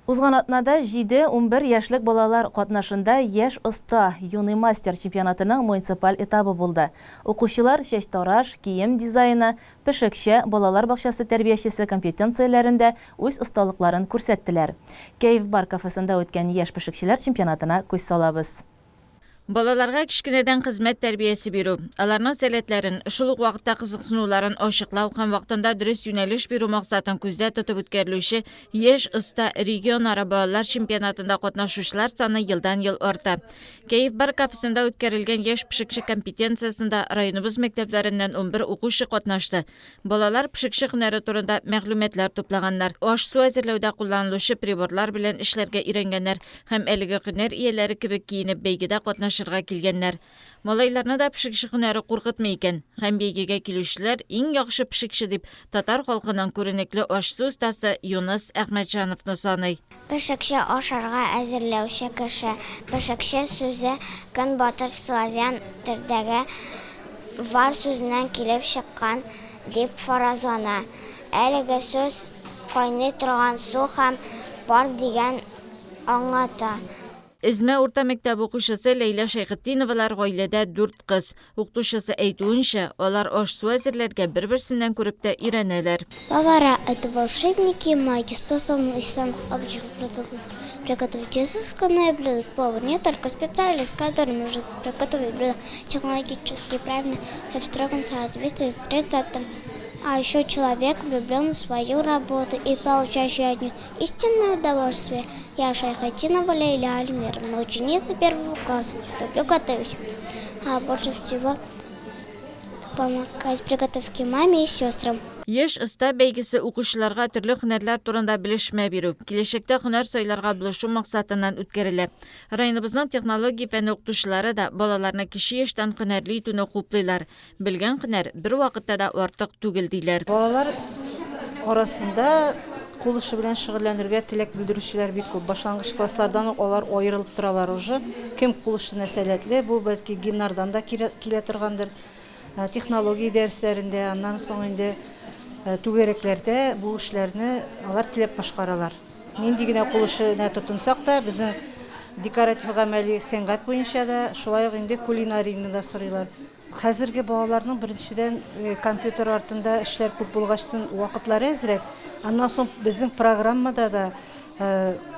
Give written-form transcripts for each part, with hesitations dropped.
Узган атнада җиде-унбер яшьлек балалар катнашында Яшь оста, Юный мастер чемпионатының муниципаль этабы булды. Укучылар чәчтараш, кием дизайны, пешекче, балалар бакчасы тәрбиячесе компетенцияләрендә үз осталыкларын күрсәттеләр. Кәеф-бар кафесында үткән яшь пешекчеләр чемпионатына күз салабыз. Балаларга кечкенәдән хезмәт тәрбиясе бирү, аларның сәләтләрен, шул ук вакытта кызыксынуларын ачыклау һәм вакытында дөрес юнәлеш бирү максатын күздә тотып үткәрелүче Яшь оста регионара балалар чемпионатында катнашучылар саны елдан-ел арта. Кәеф-бар кафесында үткәрелгән Яшь пешекче компетенциясендә районыбыз мәктәпләреннән 11 укучы катнашты. Балалар пешекче һөнәре турында мәгълүматлар туплаганнар, аш-су әзерләүдә кулланылучы приборлар белән эшләргә өйрәнгәннәр һәм әлеге һөнәр ияләре кебек киенеп бәйгедә катнашырга килгәннәр. Малайларны да пешекче һөнәре куркытмый икән. Һәм бәйгегә килүчеләр иң яхшы пешекче дип татар халкының күренекле аш-су остасы Юныс Әхмәтҗановны саный. Пешекче, ашарга әзерләүче кеше. Пешекче сүзе көнбатыш славян телдәге вар сүзеннән килеп чыккан дип фаразлана. Әлеге сүз кайный торган су һәм пар дигән аңлата. Эзмә урта мәктәбе укучысы Ләйлә Шәйхетдиновалар гаиләдә дүрт кыз. Укытучысы әйтүенчә, алар аш-су әзерләргә бер-берсеннән күреп тә өйрәнәләр. Повара, это волшебники и маги, способные из самых обычных продуктов приготовить изысканное блюдо. Повар не только специалист, который может приготовить блюдо технологически правильно и в строгом соответствии с рецептом, а еще человек, влюбленный в свою работу и получающий от нее истинное удовольствие. Я Шайхатинова Лейля Альмировна, ученица первого класса. Люблю готовить. А больше всего помогать приготовке маме и сестрам. Яшь оста бәйгесе укучыларга төрле һөнәрләр турында белешмә бирү, киләчәктә һөнәр сайларга булышу максатыннан үткәрелә. Районыбызның технология фәне укытучылары да балаларны кече яшьтән һөнәрле итүне хуплыйлар. Белгән һөнәр бервакытта да артык түгел, диләр. Балалар арасында кул эше белән шөгыльләнергә теләк белдерүчеләр бик күп. Башлангыч класслардан ук алар аерылып торалар уже. Кем кул эшенә сәләтле, бу бәлки геннардан да килә торгандыр. Технология дәресләрендә, аннан соң инде түгәрәкләрдә бу эшләрне алар теләп башкаралар. Нинди генә кул эшенә тотынсак та, безнең декоратив-гамәли сәнгать буенча да, шулай ук инде кулинарияне дә сорыйлар. Хәзерге балаларның, беренчедән, компьютер артында эшләр күп булгачтын, вакытлары әзрәк. Аннан соң безнең программада да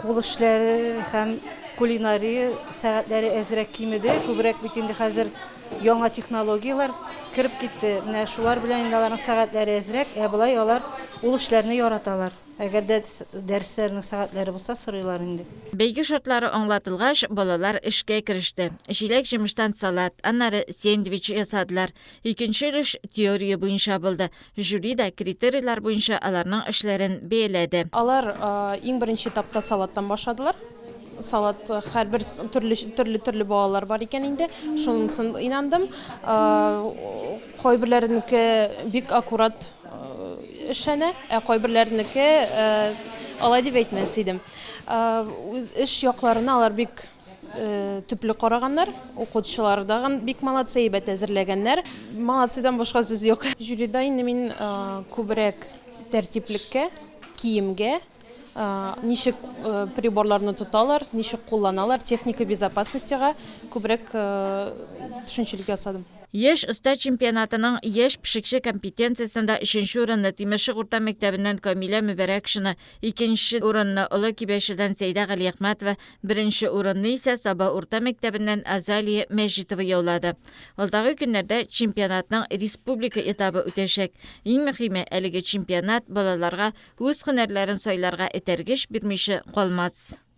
кул эшләре һәм кулинария сәгатьләре әзрәк кимеде. Күбрәк бит инде хәзер яңа технологияләр кереп китте. Менә шулар белән инде аларның сәгатьләре әзрәк, ә болай алар ул эшләрне яраталар. Әгәр дә дәресләрнең сәгатьләре булса, сорыйлар инде. Бәйге шартлары аңлатылгач, балалар эшкә кереште. Җиләк-җимештән салат, аннары сендвич ясадылар. Икенче өлеш теория буенча булды. Жюри да критерийлар буенча аларның эшләрен бәяләде. Алар иң беренче этапта салаттан башладылар. Салат һәрбер төрле төрле төрле балалар бар икән инде. Шунысын инандым. Кайберләренеке бик аккурат эшләнә, ә кайберләренеке алай дип әйтмәс идем. Эш якларына алар бик төпле караганнар, укытучылар да бик молодцы, әйбәт әзерләгәннәр. Молодцыдан башка сүз юк. Жюрида инде мин күбрәк тәртиплеккә, киемгә, ничек приборларны тоталар, ничек кулланалар, техника безопасностига күбрәк төшенчелек ясадым. Яшь оста чемпионатының Яшь пешекче компетенциясендә өченче урынны Тимершык урта мәктәбеннән Камилә Мөбәрәкшина, икенче урынны Олы Кибәчедән Сәйдә Галиәхмәтова, беренче урынны исә Саба урта мәктәбеннән Азалия Мәҗитова яулады. Алдагы көннәрдә чемпионатның республика этабы үтәчәк. Иң мөһиме, әлеге чемпионат балаларга үз һөнәрләрен сайларга этәргеч бирмичә калмас.